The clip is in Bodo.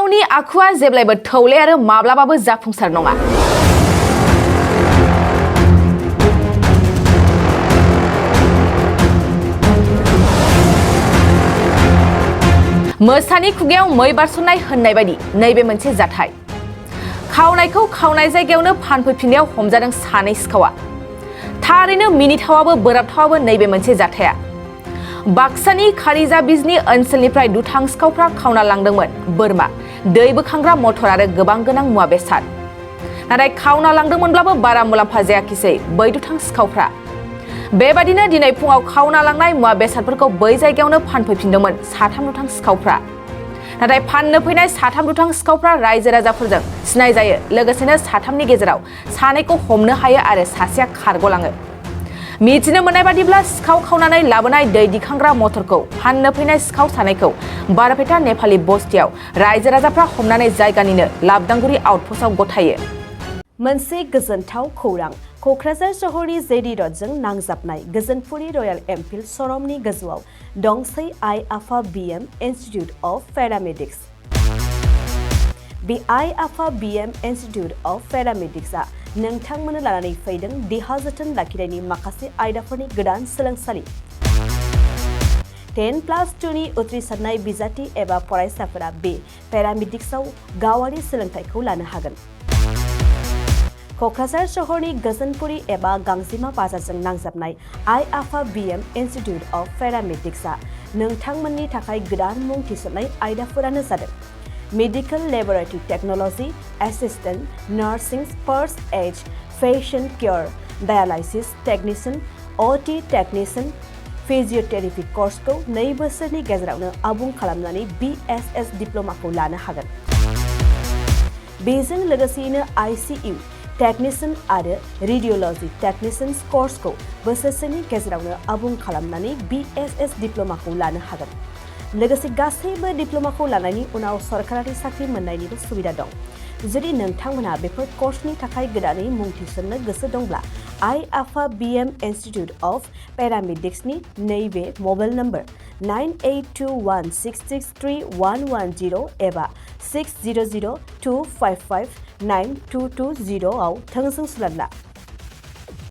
सिखावनि आखुआ जेब्लायबो थौले आरो माब्लाबाबो जाफुंसार नङा। मोसानि खुगायाव मै बारसननाय होननाय बायदि नैबे मोनसे जाथाय। खावनायखौ खावनाय जायगायावनो फानफैफिननायाव हमजादों सानै सिखावा। थारैनो मिनिथावाबो बोराबथावाबो नैबे मोनसे जाथाया। बाक्सानि खारिजाबिजनि ओनसोलनिफ्राय दुथां सिखावफ्रा खावना लांदोंमोन बोरमा, दै बोखांग्रा मटर आरो गोबां गोनां मुवा बेसाद। नाथाय खावना लांदोंमोनब्लाबो बारा मुलाम्फा जायाखिसै बै दुथां सिखावफ्रा। बेबादिनो दिनै फुङाव खावना लांनाय मुवा बेसादफोरखौ बै जायगायावनो फानफैफिनदोंमोन साथाम दुथां सिखावफ्रा। नाथाय फाननो फैनाय साथाम दुथां सिखावफ्रा रायजो राजाफोरजों सिनायजायो, लोगोसेनो साथामनि गेजेराव सानैखौ हमनो हायो आरो सासेया खारग'लाङो। मिथिनो मोननाय बादिब्ला सिखाव खावनानै लाबोनाय दै दिखांग्रा मटरखौ फाननो फैनाय सिखाव सानैखौ बारपेटा नेपालि बस्तियाव रायजो राजाफ्रा हमनानै जायगानिनो लाबदांगुरि आउटपस्टआव गथायो। मोनसे गोजोनथाव खौरां। क'क्राझार सहरनि जेडि रडजों नांजाबनाय गोजोनपुरि रयेल एनफिल्ड श'रुमनि गोजौआव दंसै आइ आफा बिएम इनस्टिट्युट अफ पेरामेडिक्स। बे आइ आफा बिएम इनस्टिट्युट अफ पेरामेडिक्सआ नोंथांमोननो लानानै फैदों देहा जोथोन लाखिनायनि माखासे आयदाफोरनि गोदान सोलोंसालि। 10+2नि उथ्रिसारनाय बिजाथि एबा फरायसाफोरा बे पेरामेडिक्सआव गावारि सोलोंथाइखौ लानो हागोन। क'क्राझार सहरनि गोजोनपुरि एबा गांजिमा बाजारजों नांजाबनाय आइ आफा बिएम इनस्टिट्युट अफ पेरामेडिक्सआ नोंथांमोननि थाखाय गोदान मुं थिसननाय आयदाफोरानो जादों medical laboratory technology, assistant nursing, first aid, patient care, dialysis technician, OT technician. Physiotherapy कर्सखौ 2 बोसोरनि गेजेरावनो आबुं खालामनानै BSS डिप्ल'माखौ लानो हागोन। बेजों लोगोसेयैनो ICU टेक्निशियान आरो रेडियोल'जि टेक्निशियान कर्सखौ बोसोरसेनि गेजेरावनो आबुं खालामनानै BSS डिप्ल'माखौ लानो हागोन। लोगोसे गासैबो डिप्ल'माखौ लानायनि उनाव सरकारि साख्रि मोननायनिबो सुबिदा दं। जुदि नोंथांमोनहा बेफोर कर्सनि थाखाय गोदानै मुं थिसननो गोसो दंब्ला आइ आफा बिएम इनस्टिट्युट अफ पेरामेडिक्सनि नैबे मबाइल नम्बर 9821663110 एबा 6002559220 आव थोंजों सोंना ला।